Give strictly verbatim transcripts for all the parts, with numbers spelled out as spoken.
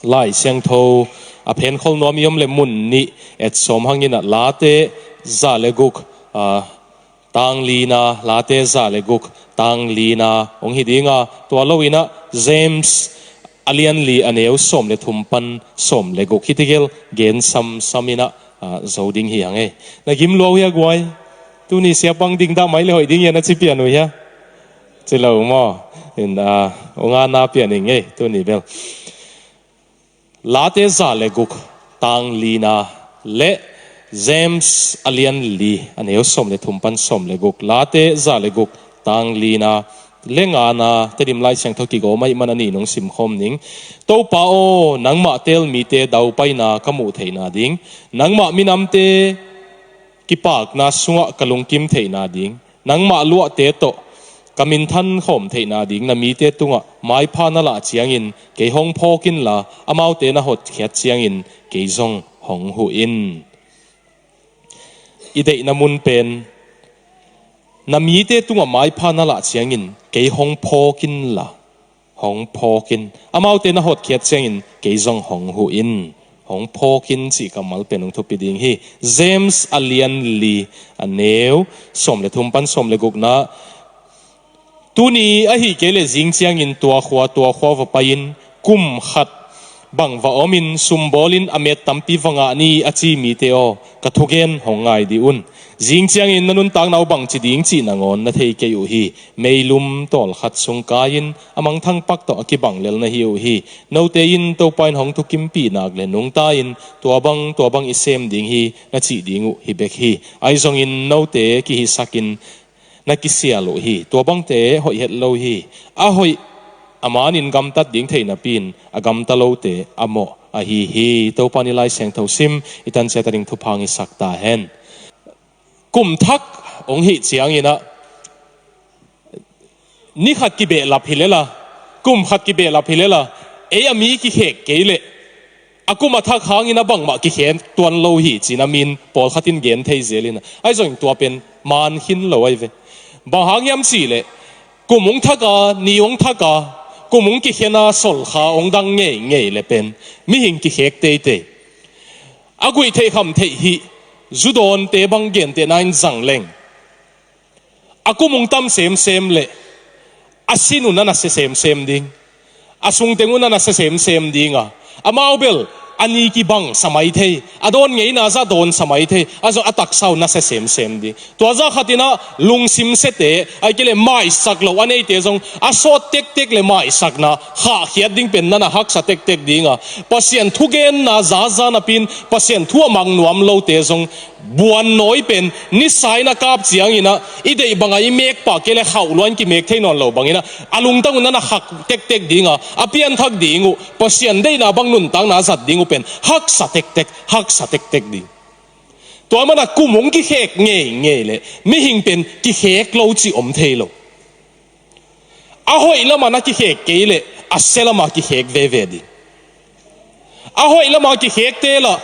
Lai Siangtho a phenkhol nuam i om le mun nih et sawm hangin ah Late za le guk, a, tang lina, Late za le guk tang lina hong hi dinga, tua loin ah James a lian li a neu sawm le thum pan sawm le guk hi tegel gen samsam in ah, a, zo ding hi hang ei. Na gim lua uh hia guai? Tuni siapang ding dah mai le hoih ding hia na ci pian uh hia? Ci lo maw? In, a, hong ana pian ing ei tuni bel. Late za le guk tang lina le James a lian li a neu sawm le thum pan sawm le guk. Late za le guk tang lina le ngana Tedim Lai Siangtho kigawm ahih man a nih nong simkhawm ning. Topa aw, nangmah teel mite daupaina ka muh theihna ding, nangmah minamte kipakna sungah ka lungkim theihna ding, nangmah luahte tawh ka minthan khawm theihna ding, na mite tungah maipha na lah ciangin kei hong phawk inla, amaute na hotkhiat ciangin kei zong hong huh in. I deihna mun pen, na mite tungah maipha na lah ciangin kei hong phawk inla, hong phawk in. Amaute na hotkhiat ciangin kei zong hong huh in, hong phawk in cih kammal pen hong thupi ding hi. James a lian li a neu sawm le thum pan sawm le gukna. Tuni ahih kei leh zing ciangin tua khua tua khua va pai-in kum khat bang va omin sum bawlin a met tampi va ngah ni a ci mite aw, ka thugen hong ngai dih un. Zing ciangin na nuntakna uh bangci ding cih nangawn na thei kei uh hi. Meilum tawlkhat sung kai-in a mangthang pak tawh a kibang lel na hi uh hi. Note in Topa in hong thukimpih nak le nungta-in tua bang tua bang i sem ding hi na cih ding uh hi bek hi. Ahi zongin note kihisakin na kisial uh hi. Tua bangte hoih het lo hi. A hoih a manin gamtat ding thei napi-in a gamta lote a mawh ahi hi. Topa in i Lai Siangtho sim i tan ciat a ding thupha hong hisak ta hen. Kum thak hong hih ciangin ah, ni khat kibehlap hi lela, kum khat kibehlap hi lela, ei a mi kikhek kei leh a kum a thak hangin a bangmah kikhen tuan lo hi ci-in a min pawlkhat in gen thei zel in ah, ahi zongin tua pen man khin lo ahi ve. Bang hang hiam cih leh kum hong thak a, ni hong thak a, kum hong kikhen a, solkha hong dang ngeingei leh pen mihing kikhek teitei. A guih theih kham theih hih zu dawnte bang gentehna in zang leng, a kum hong tam semsem leh a sin uh na nasia semsem ding, a sungteng uh na nasia semsem ding a, amau bel a ni kibang sa mai thei, a dawn ngeina zah dawn sa mai thei, ahi zong a taksa uh nasia semsem ding. Tua zah khat in ah lungsim siate, ahih kei leh maisak lo a neite zong a sawt tektek leh maisakna khahkhiat ding pen na na haksa tektek ding a, Pasian thugenna zaza napi-in Pasian thu a mang nuam lote zong buannawi pen nisa in a kap ciangin ah i deih bangah i mek pah kei leh khauh lua in kimek thei nawn lo bangin ah a lungtang uh na na khak tektek ding a, a pianthak ding uh, Pasian deihna bang nuntakna a zat ding uh pen haksa tektek, haksa tektek ding. Tua man ah kum hong kikhek ngeingei leh mihing pen kikhek lo cih om thei lo. A hoih lamah na kikhek kei leh a sia lamah kikhek veve ding. A hoih lamah kikhekte lah,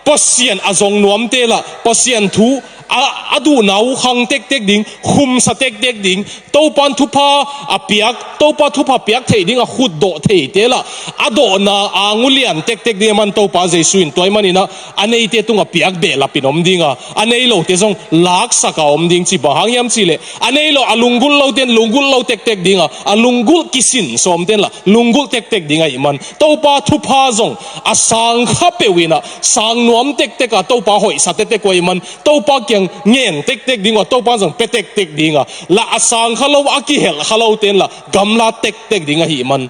Pasian a zong nuamte lah, Pasian thu a, a duhna uh khang tektek ding, khumsa tektek ding, Topa in thupha a piak, Topa thupha piak theih ding a khutdawh theite lah a dawhna ang uh lian tektek ding ahih man Topa Jesu in tua ahih manin ah a neite tungah piak behlapin om ding a, a nei lote zong laksak a om ding cih bang hang hiam cih leh, a nei lo, a lunggulh lote in lunggulh lo tektek ding a, a lunggulh kisin sawmte in lah lunggulh tektek ding ahih man Topa thupha zong a sang kha peuh in ah sang nuam tektek a, Topa hoihsa tektek uh ahih man Topa kiang ngen tektek ding uh a, Topa zong pia tektek ding a, lah a sang kha lo, a kihelh kha lote in lah gamla tektek ding ahih man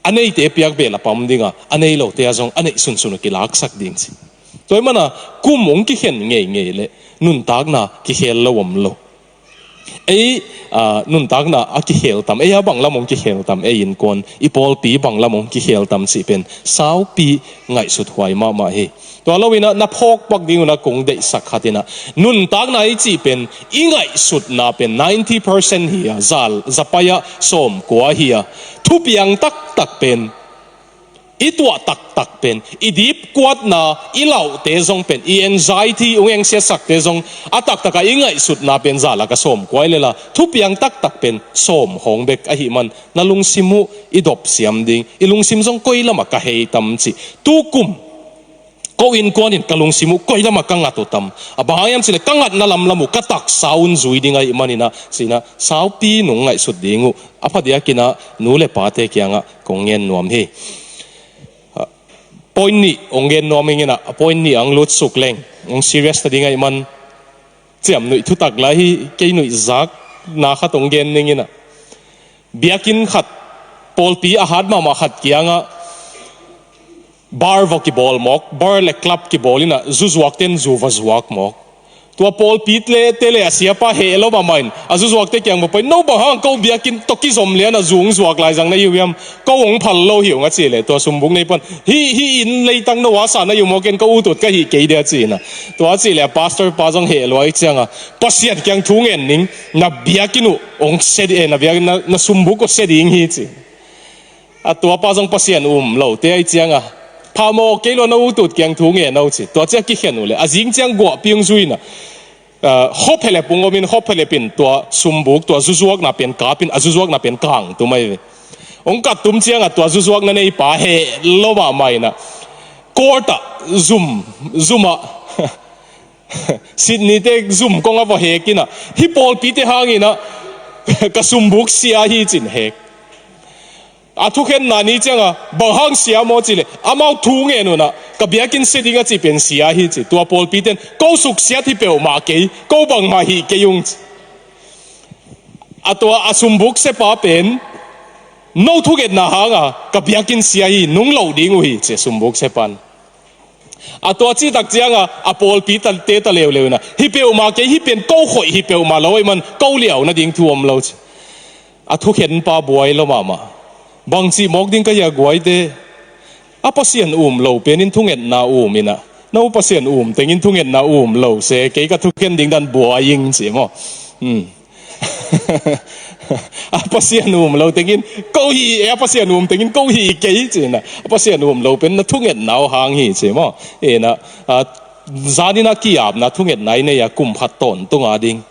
a neite piak behlap a om ding a, a nei lote ah zong a neih sunsun uh kilaksak ding ci. Tua ahih man ah kum hong kikhen ngeingei leh nuntakna kikhel lo om lo. Ei, a, nuntakna a kikhel tam, ei a bang lam hong kikhel tam, ei innkuan, i pawlpi bang lam hong kikhel tam cih pen saupi ngaihsut huai mahmah hi. Tua loin ah na phawk pak ding un ah kong deihsak khat in ah, nuntakna i cih pen i ngaihsutna pen ninety percent hi a, za, za pai-ah sawmkua hi a, thupiang taktak pen i tuah taktak pen, i dipkuatna, i lauhte zong pen, i anxiety ung engsiasakte zong a taktakah i ngaihsutna pen zalak a sawm kuai lela, thupiang taktak pen sawm hong bek ahih man, na lungsim uh i dopsiam ding, i lungsim zong koi lamah ka hei tam cih. Tukum ko innkuan in ka lungsim uh koi lamah ka ngat uh tam, a bang hang hiam cileh ka ngatna lamlam uh ka taksa un zui ding ahih maninah cinah saupi nung ngaihsut ding uh a phadiakinah nu le pate kiangah kong ngen nuam hi. Point nih ong gen nuam inginah, a point nih ang lutsuk leng ong serious ta ding ahih man, ciamnuih thutak lai hi. Kei nuih zak na khat ong gen ninginah, biakinn khat, pawlpi a hat mahmah khat kiangah bar va kibawl mawk, bar le club kibawl inah zuzuakten zu va zuak mawk. Tua pawlpi le te le a siapa heh lo mahmah in a zuzuakte kiang va pai, no bang hang ko biakinn tawh kizom lian a zu ong zuak lai zang na hi uh hiam? Ko ong phal lo hi ung a cih leh tua sumbuk nei pan, hi, hi inn leitang no a sa na hi uh maw, ken ka utut ka hih kei dia ci inah. Tua a cih leh a pastor pa zong heh lo a i cianga, Pasian kiang thu ngen ning, na biakinn uh ong se ding, eh, na biakinn, na, na sumbuk uh se ding hi ci. A tuapa zong Pasian um lote a i cianga, pha maw, kei lua na utut kiang thu ngen o ci. Tua ciah kikhen uh leh a zing ciang guahpi ung zui inah, ah, khop helep ung om in, khop helep in tua sumbuk, tua zuzuakna pen kap in, a zuzuakna pen kang tum ahi ve. Ong kat tum cianga tua zuzuakna neipa heh lo mahmah inah, court ah zum, zum ah, Sydney te zum kong a va hek inah, hih pawlpite hanginah ka sumbuk sia hi cin hek. A thukhenna ni cianga, bang hang sia maw cih leh, amau thu ngen unah, ka biakinn se ding a cih pen sia hi ci. Tua pawlpite'n ko suksiat hi peuhmah kei, ko bangmah hih kei ung ci. A tua a sumbuk sepa pen, no thungetna hanga ka biakinn sia hi, nung loh ding uh hi ci a sumbuk sepa'n. A tua citak cianga a pawlpi ta, te ta leuleu inah, hi peuhmah kei, hi pen ko khoih hi peuhmah lo ahih man ko liau nading thu om lo ci. A thukhenpa buai lo mahmah. Bangci mawk ding ka hia guaite? A Pasian um lo pen in thungetna um inah, no Pasian um teng in thungetna um lo se, kei ka thukhen ding dan buai ing ci maw. Hmm. A Pasian um lo tengin ko hi, eh, a Pasian um tengin ko hi kei ci inah, a Pasian um lo pen na thungetna uh hang hi ci maw. Inah, ah, zaninah ki-apna thungetna i nei a, kum khat tawntung a ding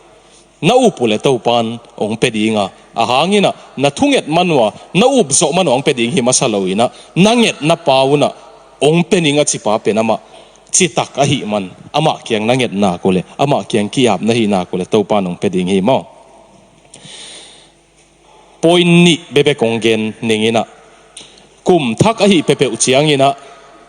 na up uh leh Topa'n ong pia dinga, a hanginah na thunget man uh a, na up zawh man uh a ong pia ding hi masa lo inah, na ngetna pa unah ong pia ning a cipa pen amah citak ahih man, amah kiang na ngetnak uh leh, amah kiang ki-ap na hihnak uh leh Topa'n ong pia ding hi maw. Point nih bebek ong gen ninginah, kum thak ahih peuhpeuh cianginah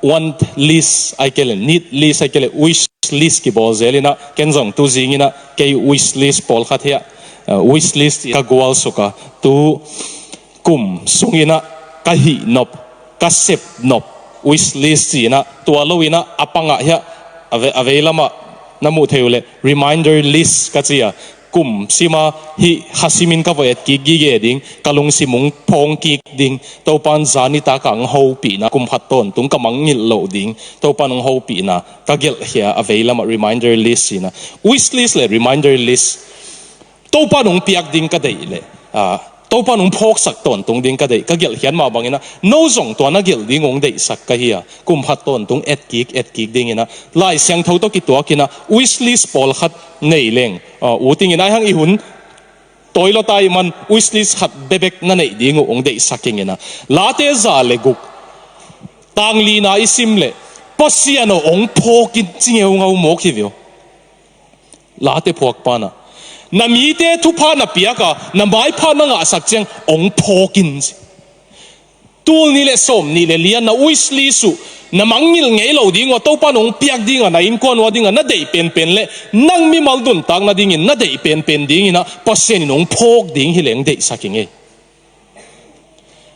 want list ahih kei leh need list ahih kei leh wish list kibawl zel inah, ken zong tu zinginah kei wish list pawlkhat hiah, uh, wish list ka gualsuk a, tu kum sunginah ka hih nop, ka sep nop, wish list ci inah, tua lo inah a pangah hiah, a ve-, a veilamah na muh thei uh leh reminder list ka ci a, kum sima hih kha simin ka va et kik gige ding, ka lungsim ung phawng kik ding, Topa'n zan nitak a ong hopihna, kum khat tawntung ka mangngilh loh ding, Topa'n ong hopihna ka gelhkhia, a veilamah reminder list ci inah. Wish list le reminder list, Topa'n ong piak ding ka deih leh, ah, Topa'n ong phawksak tawntung ding ka deih, ka gelhkhiat mah banginah, no zong tua na gelh ding ong deihsak ka hi a, kum khat tawntung etkik, etkik dinginah, Lai Siangtho tawh kituakinah wish list pawlkhat nei leng, ah, u tingin ai hang i hun tawi lawta ahih man wish list khat bebek na neih ding uh ong deihsak inginah. Late za le guk, tang lina i sim leh, Pasian aw ong phawk in ci ngeungau mawk hi ve aw. Late phuak panah, na mite thupha na piak a, na maipha na ngahsak ciang ong phawk in ci. Tul nih le sawm nih le li a na wish list uh, na mangngilh ngei lo ding uh a, Topa'n ong piak ding a, na innkuan uh a ding a na deih penpen le nang mimal nuntak nadingin na deih penpen dinginah Pasian in ong phawk ding hi leng deihsak ing ei.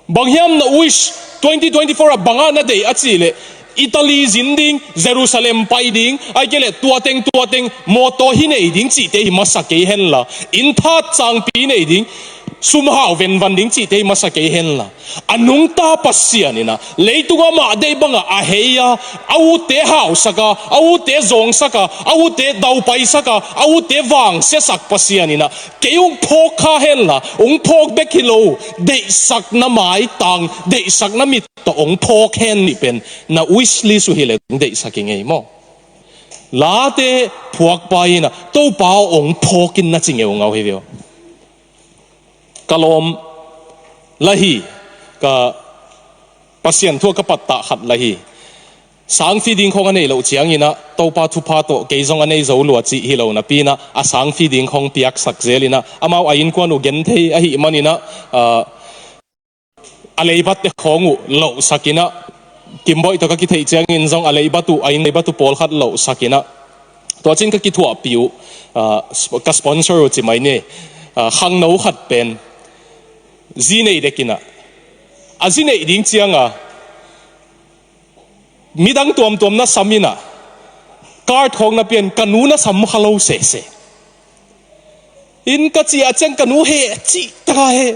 Bang hiam na wish, twenty twenty-four ah bang ah na deih a cih leh, Italy zin ding, Jerusalem pai ding, ahih kei leh tua teng, tua teng, mawtaw hi nei ding cihte hi masa kei henla, inn that cangpi nei ding, sumhau venvan ding cihte hi masa kei henla, a nungta Pasian in ah leitung amah deih bangah a hei a, a utte hausak a, a utte zawngsak a, a utte daupaisak a, a utte vangsiasak Pasian in ah kei hong phawk kha henla, hong phawk bek hi lo, deihsakna maitang, deihsakna mit tawh hong phawk hen nih pen na wish list uh hi leh hong deihsak hi ngei maw. Late phuakpa in ah Topa aw hong phawk in na ci ngeungau hi ve aw. Ka lawm la hi, ka Pasian thu ah ka pattah khat la hi. Sangpi ding khawng a nei loh ciangin ah Topa thupha tawh kei zong a nei zo lua cih hi lo napi in ah a sangpi ding khawng piaksak zel in ah amau a innkuan uh genthei ahih manin ah, ah, a leibatte khawng uh lohsak in ah, Kimboih tawh ka kitheih ciangin zong a leibat uh, a inn leibat uh pawlkhat lohsak in ah, tua cin ka kithuahpih uh, ah, sp-, ka sponsor uh ci mai ni, ah, khangno khat pen zi neih dek in ah, a zi neih ding ciang a midang tuamtuam na sam in ah, card khawng na pia in, ka nu na sam kha lo sese. In ka cih a ciang ka nu heh cih taka heh.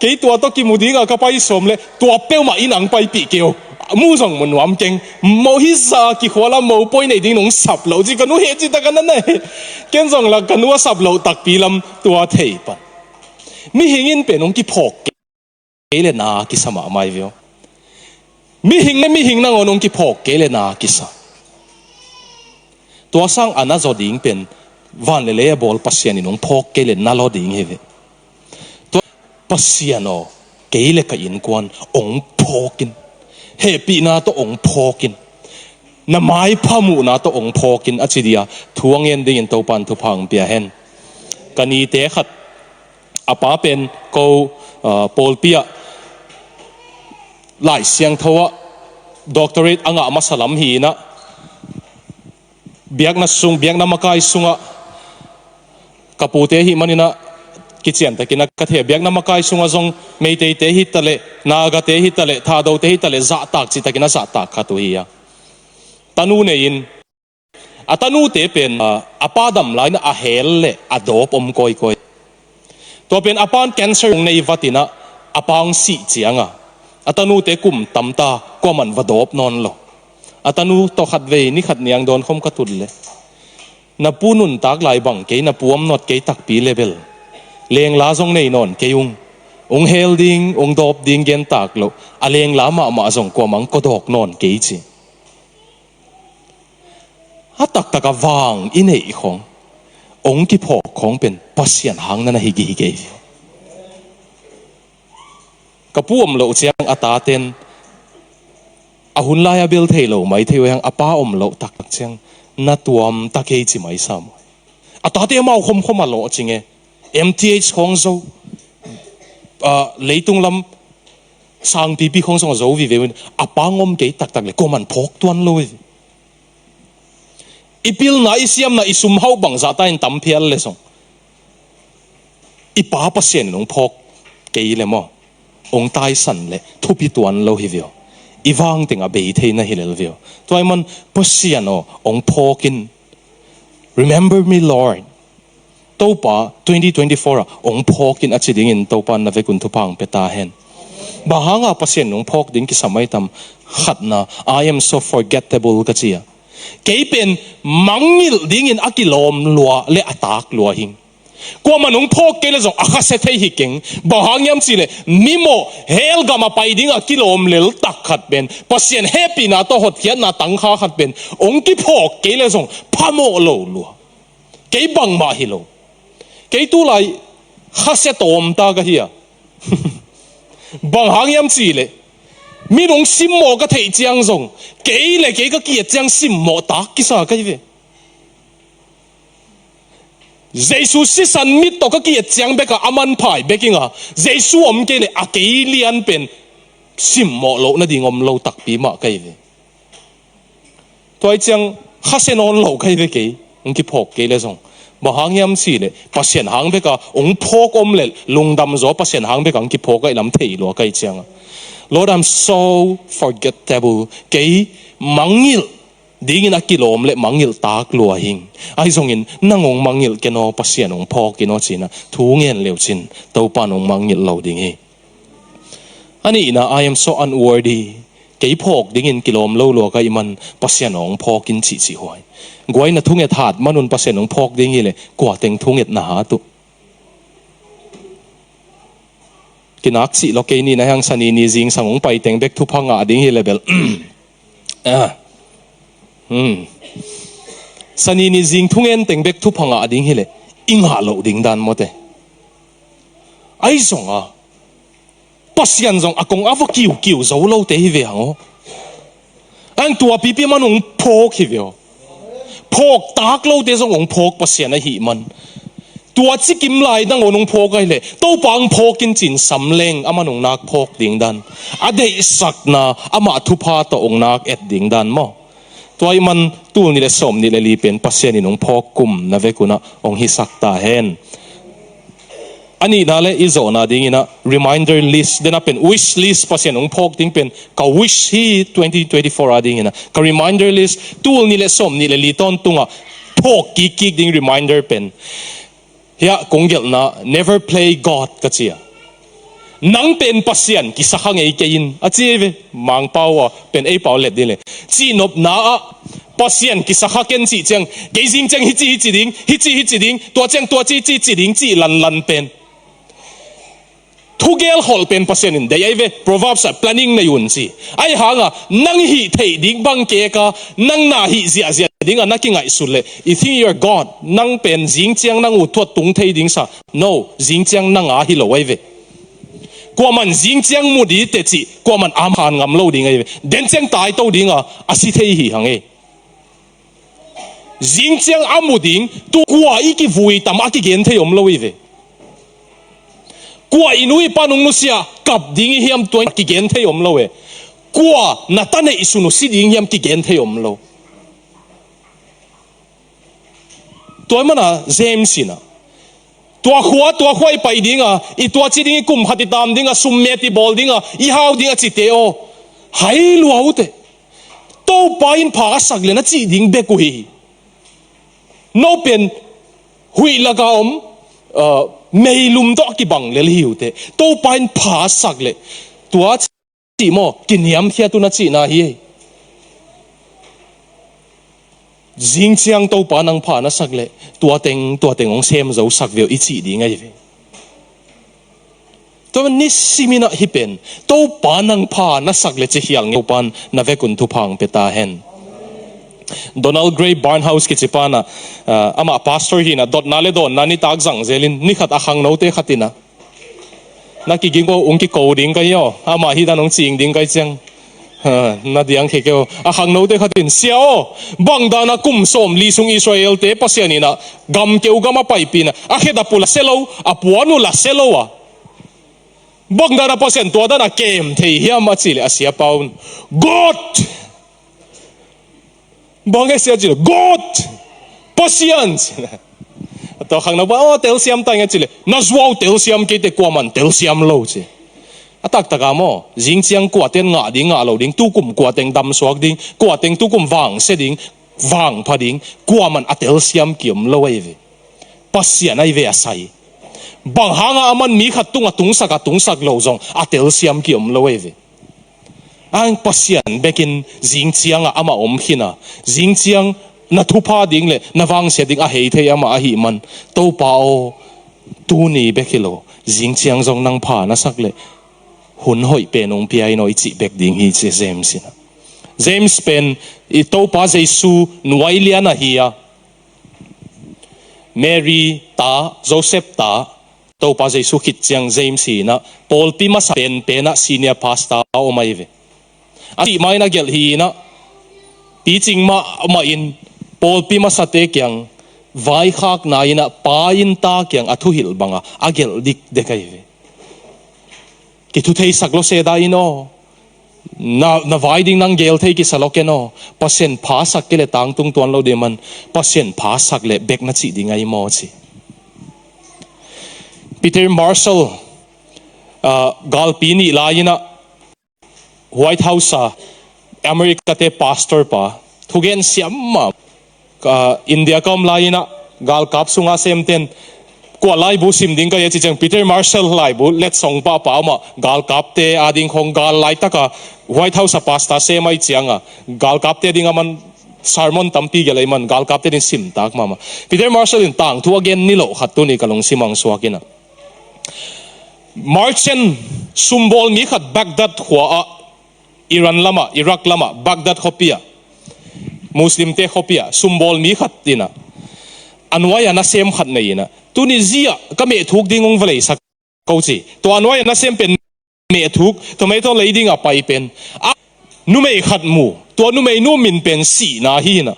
Kei tua tawh kimu ding a ka pai sawm leh tua peuhmah in ang paipih kei aw. Mu zong mu nuam keng. Mo hi za kikhual a mo poi nei ding nong sap loh ci ka nu heh cih taka na na heh. Ken zong la ka nu a sap loh takpi lam tua thei pan. Mihing in pen hong kiphawk kei le na kisa mahmah hi ve aw. Mihing le mihing nangawn hong kiphawk kei le na kisa. Tua sang a na zaw ding pen van le lei a bawl Pasian in hong phawk kei le na law ding hi ve. Tua Pasian aw, kei le ka innkuan hong phawk in. Hehpihna tawh hong phawk in. Na maipha muhna tawh hong phawk in a ci dia thu a ngen dingin Topan thupha hong pia hen. Ka nite khat a pa pen ko, ah, pawlpi ah Lai Siangtho ah doctorate a ngah masa lam hi in ah, biakna sung, biakna makai sungah ka pute ahih manin ah kiciantakin ah ka thei. Biakna makai sungah zong Meiteite hi taleh, Nagate hi taleh, Thadote hi taleh zahtak cihtakin a zahtak khat uh hi a, tanu nei in, a tanute pen, a, a pa dam lai-in a hel le a dawp om kawikawi. Tua pen a pan cancer hong nei vat in ah, a pa hong sih ciang a, a tanute kum tamta kuaman va dawp nawn lo. A tanu tawh khat vei ni khat niang dawn khawm ka tut leh, na pu nuntak lai bang kei, na pu om nawt kei takpi le bel, lengla zong nei nawn kei ung. Hong hel ding, hong dawp ding gentak loh, a lengla mahmah zong kuamah hong kawdawk nawn kei ci. A taktak a vang i neih khawng, hong kiphawk khawng pen Pasian hang na na hi gige hi. Ka pu om loh ciang a taten a hun lai a bel thei lo mai thei uh hiang, a pa om loh taktak ciang na tuam ta kei ci mai sam. A tate amau khomkhom a lawh cing e. M T H khawng zo, ah, leitung lam sangpipi khawng zong a zo vive uh in, a pa ngom kei taktak le kuaman phawk tuan lo hi. I pilna, i siamna, i sum hauh bangzah ta in tam phial le zong, i pa Pasian in hong phawk kei le maw, hong taisan le thupi tuan lo hi ve aw. I vang teng a bei thei na hi lel ve aw. Tua ahih man Pasian aw, hong phawk in. Remember me, Lord. Topa, twenty twenty-four ah hong phawk in a ci dingin Topa na vekun thupha hong pia ta hen. Bang hanga Pasian hong phawk ding kisam ai tam? Khatna, "I am so forgettable," ka ci a. Kei pen mangngilh dingin a kilawm lua le a tak lua hing. Kuaman hong phawk kei le zong a khasia thei hi keng. Bang hang hiam cih leh, mimawh hell gam a pai ding a kilawm lel tak khat pen, Pasian hehpihna tawh hotkhiatna tangkha khat pen hong kiphawk kei le zong phamawh lo lua. Kei bangmah hi lo. Kei tulai khasia tawm ta ka hi a. Bang hang hiam cih leh, mi nong simmawh ka theih ciang zong, kei le kei ka ki-et ciang simmawh tak kisa ka hi ve. Jesu sisan mit tawh ka ki-et ciang bek a, a manpha hi bek ing a, Jesu om kei leh a kei lian pen simmawh loh nading om lo takpi mah ka hi ve. Tua hi ciang khasia nawn lo ka hi ve kei, hong kiphawk kei le zong. Bang hang hiam cih leh, Pasian hang bek a hong phawk om le lungdam zaw, Pasian hang bek a hong kiphawk ahih lam thei lua ka hi ciang a. Lord, I'm so forgettable. Kei mangngilh dingin a kilawm le mangngilh tak lua hing. Ahi zongin nang hong mangngilh ken aw, Pasian hong phawk in aw ci-in ah thu ngen le uh cin Topa in hong mangngilh lo ding hi. A nihna, "I am so unworthy." Kei phawk dingin kilawm lo lua ka hih man Pasian hong phawk in cihcih huai. Guai, na thunget hat man un Pasian hong phawk ding hi leh kua teng thunget na hat uh? Kinak cih lo kei ni, na hiang Sani ni zingsang hong pai teng bek thupha ngah ding hi leh bel. Ah. Hmm. Sani ni zing thungen teng bek thupha ngah ding hi leh i ngah loh ding dan mawte. Ahi zong a, Pasian zong a kong a va kiukiu zo lote hi ve hang aw. Ang tua pipi man hong phawk hi ve aw. Phawk tak lote zong hong phawk Pasian ahih man, tua cikim lai nangawn hong phawk ahih leh Topa hong phawk in cin sam leng amah hong nak phawk ding dan, a deihsakna amah thupha tawh hong nak et ding dan maw? Tua ahih man tul nih le sawm nih le li pen Pasian in hong phawk kum na vek un ah hong hisak ta hen. A nihna le i zawhna dingin ah reminder list, den a pen wish list, Pasian hong phawk ding pen ka wish hi twenty twenty-four a dingin ah, ka reminder list, tul nih le sawm nih le li tawntungah phawk kikkik ding reminder pen, hiah kong gelhna, "Never play God," ka ci a. "Nang pen Pasian kisa kha ngei kei in," a ci hi ve. Mangpau a pen ei pau let ding le, cihnopna ah Pasian kisa kha ken cih ciang, kei zing ciang hici hici ding, hici hici ding, tua ciang tua ci ci ci ding cih lanlan pen, thugel kholh pen Pasian in deih ahi ve. Proverbs ah planning nei un ci. Ahi hanga nang hih theih ding bang keka, nang na hih ziahziah dinga na kingaihsut leh, "You think you're God, nang pen zing ciang nang uh thuat tung thei ding sa." No, zing ciang nang a hi lo ahi ve. Kuaman zing ciang mu ding teh cih kuaman amhan ngam lo ding ahi ve. Den ciang taito dinga a si thei hi hang e. Zing ciang a mu ding, tu kua i kivui tam a kigen thei om lo hi ve. Kua i nu i pa nung nusia kap ding i hiam, tua kigen thei om lo e. Kua na ta neih sun uh si ding hiam, kigen thei om lo. Tua mana James in ah, tua khua, tua khua i pai dinga, i tua ci ding, i kum khat i tam dinga, summet i bawl dinga, i hau dinga cite aw, hai lua uh teh. Topa in pha a sak le na cih ding bek uh hi. No pen huih laka om, uh, meilum tawh kibang lel hi uh teh. Topa in pha a sak le tua cih maw, kiniamkhiat uh na cihna hi. Zing ciang Topa nang pha na sak le tua teng, tua teng hong sem zo sak ve uh i cih ding ahi ve. Tua nisimin ah hih pen Topa nang pha na sak le ci khial ngei, Topa in na vekun thupha hong pia ta hen. Donald Grey Barnhouse kici pa in ah, ah, amah pastor hi in ah, dotna le dawnna nitak zang zelin, ni khat a khangnote khat in ah, "Na kiging aw, hong kiko ding ka hi aw, amah hih dan hong cing ding ka hi ciang, ha, na diang khe kei aw." A khangnote khat in, "Sia aw, bang dan a kum sawmli sung Israel-te Pasian in ah gam keu gam a paipih in ah, a khet a pua la sia lo, a puan uh la sia lo a, bang dan a Pasian tua dan a kem thei hiam?" a cih leh a siapa un, "God!" "Bang e sia?" ci leh, "God! Pasian!" ci leh. Tua khangnopa, "Aw, telsiam ta ing e," ci leh, "Na zuau telsiam kei teh, kuaman telsiam lo," ci. A taktak a maw, zing ciang kua teng ngah ding, ngah lo ding, tukum kua teng damsuak ding, kua teng tukum vangsia ding, vangpha ding, kuaman a telsiam kiom lo ahi ve. Pasian ahi ve a sai. Bang hanga aman mi khat tungah tungsak a, tungsak lo zong a telsiam kiom lo ahi ve. Ang Pasian bekin zing ciangah amah om khin a, zing ciang na thupha ding le na vangsia ding a hei thei amah ahih man, "Topa aw, tuni bek hi lo, zing ciang zong nang pha na sak le hun hoih pen hong pia in aw," i cih bek ding hi, ci James in ah. James pen i Topa Jesu nuai lian ahi a, Mary ta, Joseph ta, Topa Jesu khit ciang James hi in ah, pawlpi masa penpen ah senior pastor a om ahi ve. A sih ma in a gelh hi in ah, picing mahmah in pawlpi masate kiang vaikhakna in ah, pa in ta kiang a thuhilh banga a gelh dikdek ahi ve. "Kithutheisak lo se da in aw, na, na vai ding nang gel thei kisa lo ken aw, Pasian pha sak kei le tangtung tuan lo ding man, Pasian pha sak le bek na cih ding ahi maw?" ci. Peter Marshall, ah, galpi nih lai in ah, White House a America-te pastor pa, Thugen siam mah. Ka India ka om lai-in ah galkap sunga semten kua laibu sim ding ka hi a cih ciang Peter Marshall laibu letsong pahpah om ah, galkapte ading khong gal laitaka White House a pastor sem ahih cianga galkapte ding a man sermon tampi gelh ahih man galkapte ding simtak mahmah. Peter Marshall in tangthu a gen niloh khat tuni ka lungsim ah hong suak in ah, merchant sumbawl mi khat Baghdad khua ah, Iran lamah, Iraq lamah, Baghdad khuapi ah, Muslimte khuapi ah sumbawl mi khat in ah, a nuai-ah nasem khat nei in ah, tuni zia ka mehthuk ding hong va leisak ko ci. Tua a nuai-ah nasem pen mehthuk, tomato lei ding a pai pen, a numei khat mu, tua numeinu min pen Sihna hi in ah,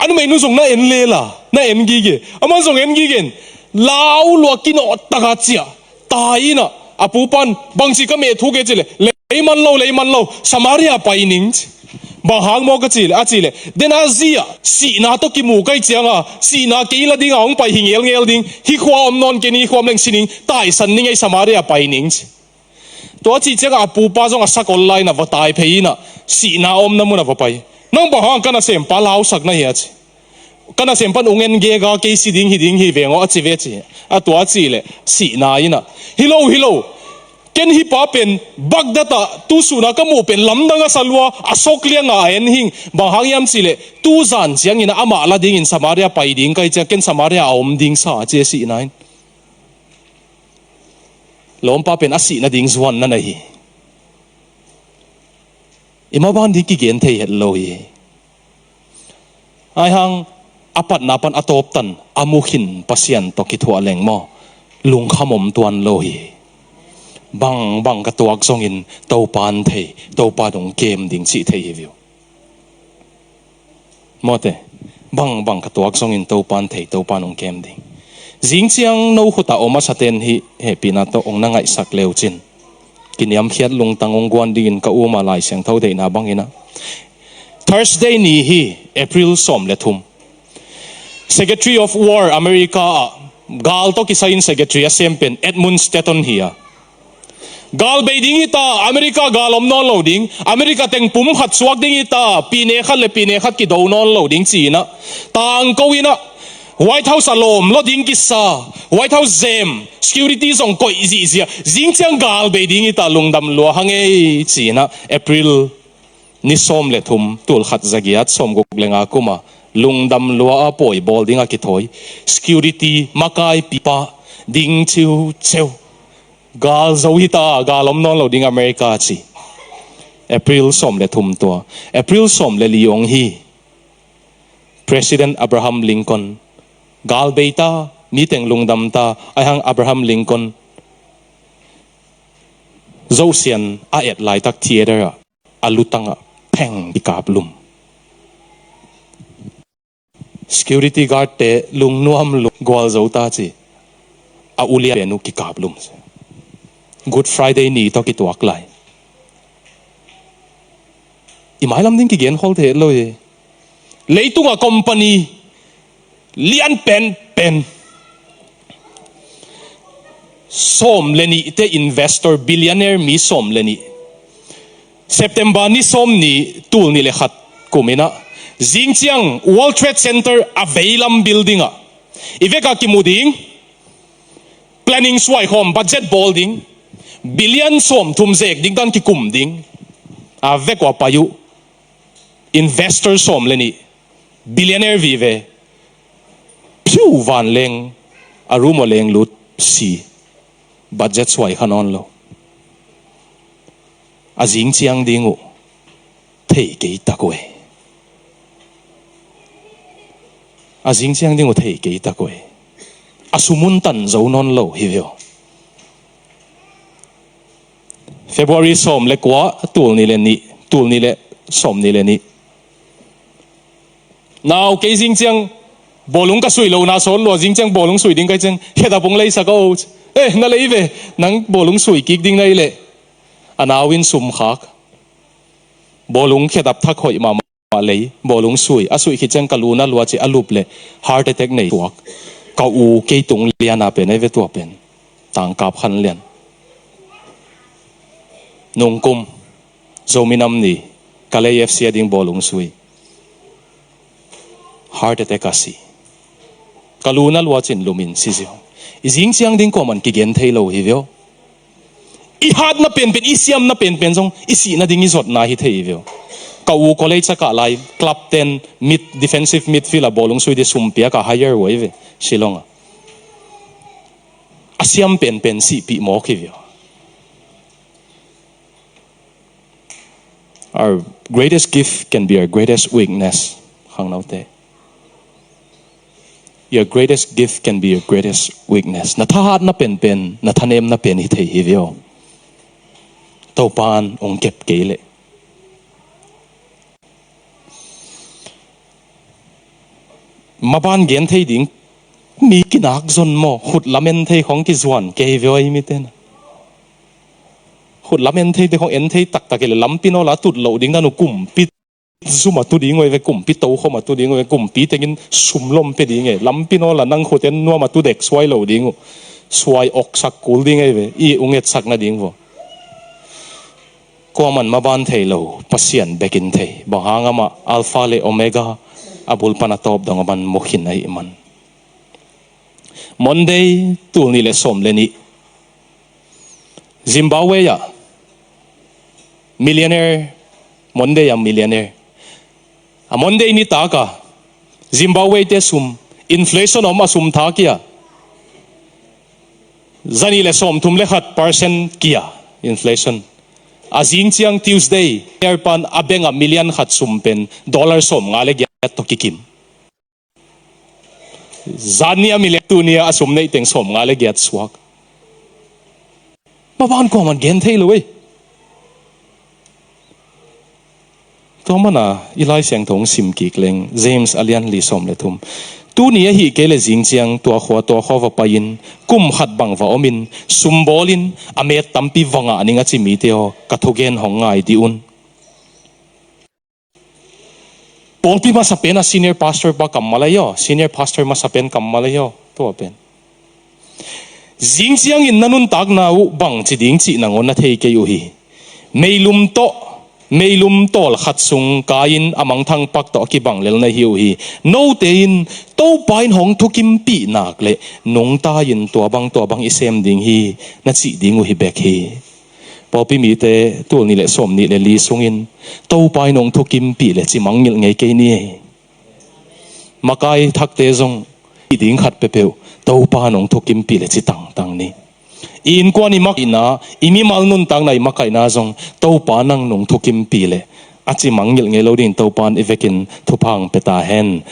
a numeinu zong na en lela, na en gige. Amah zong en gige in, lau lua kinawh taka ciah tai in ah, a pupa'n, bangci ka mehthuk e ci leh, lei man lo, lei man lo, Samaria pai ning ci. Bang hang maw ka cih leh, a cih leh, den a zi ah Sihna tawh kimu ka hih cianga, Sihna kei la dinga hong pai hi ngelngel ding, hih khua om nawn kei ning, hih khua om leng si ning, taisan ning ei, Samaria pai ning ci. Tua a cih ciangah a pupa zong a sak ol lai-in ah va tai phei in ah, Sihna a omna mun ah va pai. Nang bang hang ka nasempa lausak na hia ci. Ka nasempa in ung en gega, kei si ding hi ding hi veng aw a ci ve ci. A tua a cih leh Sihna in ah, hi lo, hi lo. Ken hih pa pen Baghdad ah tu suna ka muh pen lamdang a sa lua, a sok lianga a en hing. Bang hang hiam cih leh tu zan ciangin ah amah la dingin Samaria pai ding ka hih ciang, ken Samaria a om ding sa a ci e Sihna in. Lawmpa pen a sih nading zuan na nei hi. I maban ding kigen thei het lo hi. Ahi hang a patna pan a tawptan a mu khin Pasian tawh kithuah leng maw, lungkham om tuan lo hi. Bang bang ka tuak zongin Topa'n thei, Topa'n hong kem ding cih thei hi viu. Mawte, bang bang ka tuak zongin Topa'n thei, Topa'n hong kem ding. Zing ciang no khutah om a saten hih hehpihna tawh hong na ngaihsak le uh cin. Kiniamkhiat lungtang hong guan dingin ka um a, Lai Siangtho deihna bangin ah, Thursday ni hi, April sawm le thum. Secretary of War America ah gal tawh kisai-in secretary a sem pen Edmund Stanton hi a. Gal bei ding hi ta, America gal om nawn lo ding, America teng pum khat suak ding hi ta, pine khat le pine khat kido nawn lo ding ci-in ah, tangko in ah, White House a lawm lo ding kisa, White House zem, security zong koih zihziah, zing ciang gal bei ding hi ta, lungdam lua hang ei ci-in ah, April ni sawm le thum, tul khat za giat sawm guk le nga kum a, lungdam lua a pawi bawl ding a kithawi, security makaipipa ding ciuciu. Gal zo hi ta, gal om nawn lo ding America ci. April sawm le thum tua. April sawm le li hong hi. President Abraham Lincoln. Gal bei ta, mi teng lungdam ta, ahi hang Abraham Lincoln Zosian a et laitak theater ah a lutang ah pheng kikaplum. Security guard te lungnuam lua, gualzo ta ci. A ulian pen uh kikaplum. Good Friday ni tawh kituak lai. I mailam ding kigen khol thei het lo hi. Leitungah company lian penpen sawm le nihte, investor, billionaire mi sawm le nih, September ni sawm ni, tul nih le khat kum in ah, zing ciang World Trade Center a veilam building ah i vek a kimu ding, planning suaikhawm, budget bawl ding, billion sawm thum zek ding dan kikum ding. A vek uh a pai uh investor sawm le nih, billionaire vive, phiu, vanleng, a room uh leng lut, si, budget suai kha nawn lo. A zing ciang ding uh thei kei tak uh e. A zing ciang ding uh thei kei tak uh e. A sum un tan zo nawn lo hi ve aw. February sawm le kua, tul nih le nih, tul nih le sawm nih le nih. Nau, kei zing ciang bawlung ka suih lohna sawt lua, zing ciang bawlung suih ding ka hih ciang, khedap hong leisak aw. Eh, na lei ve, nang bawlung suih kik ding na hih leh. A nau in sum khak. Bawlung khedap thak hoih mahmah lei, bawlung suih. A suih khit ciang ka lu na lua ci, a lup leh heart attack nei tuak. Ka u kei tung lian a pen, ei ve tua pen. Tangkap khan lian. Nungkum, Zomi Nam Ni, Kalay F C a ding bawlung suih. Heart attack a si. Ka lu na luacin lumin si ziau. I zing ciang ding kuaman kigen thei lo hi veu. I hatna penpen, i siamna penpen zong i sihna ding i zotna hi thei hi veu. Ka u college a kah lai, club ten, mid, defensive midfield a bawlung sui di sumpiak a hire uh ahi ve, Shillong a. A siam penpen sihpih mawk hi veu. Our greatest gift can be our greatest weakness. Khangnote. Your greatest gift can be your greatest weakness. Na thahatna penpen, na thanemna pen hi thei hi veu. Topan ong kep kei leh. Maban gen thei ding, mi kinak zon maw, khut lamen thei khong kizuan kei veu ahi miten. Khut lamen thei te khong en thei taktak hi leh lampi nawl a tut loh ding dan uh kumpi zum a tu ding uh ahi ve, kumpi tokhom a tu ding uh ahi ve, kumpi tengin sumlom pe ding e, lampi nawl a nang khut en nuam a tu dek suai lo ding uh, suai oksak kul ding ahi ve, i ung etsak nading vua. Kuaman maban thei lo, Pasian bekin thei. Bang hang amah Alpha le Omega, a bul pan a tawp dong a man mukhin ahih man. Monday, tul nih le sawm le nih. Zimbabwe ah millionaire, Monday ah millionaire. A Monday nitak a Zimbabwe te sum, inflation om a sum tha kia. Zanih le sawmthum le khat percent kia inflation. A zing ciang Tuesday, airpan a bank a million khat sum pen dollar sawmnga le giat tawh kikim. Zan ni a million, tu ni a sum neih teng sawmnga le giat suak. Maban kuaman gen thei lo ei. Tua mana i Lai Siangtho hong sim kik leng, James a lian li sawm le thum. Tuni ahi kei le zing ciang tua khua tua khua va pai-in, kum khat bang va omin, sum bawlin, a met tampi va ngah ning a ci mite aw, ka thugen hong ngai dih un. Pawlpi masa pen a senior pastor pa kammal ahi aw, senior pastor masa pen kammal ahi aw, tua pen. Zing ciangin na nuntakna uh bang ci ding cih nangawn na thei kei uh hi. Meilum tawh, meilum tawl khat sung kai-in a mangthang pak tawh a kibang lel na hi uh hi. Note in Topa in hong thukimpih nak le nungta-in tua bang tua bang i sem ding hi, na cih ding uh hi bek hi. Pawlpi mite tul nih le sawm nih le li sungin Topa in hong thukimpih le ci mangngilh ngei kei ni. Makai thakte zong i ding khat peuhpeuh Topa in hong thukimpih le ci tangtang ni. I innkuan i makaihna, i mimal nuntakna i makaihna zong Topa nang nong thukimpih le a ci mangngilh ngei lo dingin Topa in i vekin thupha hong pia ta hen.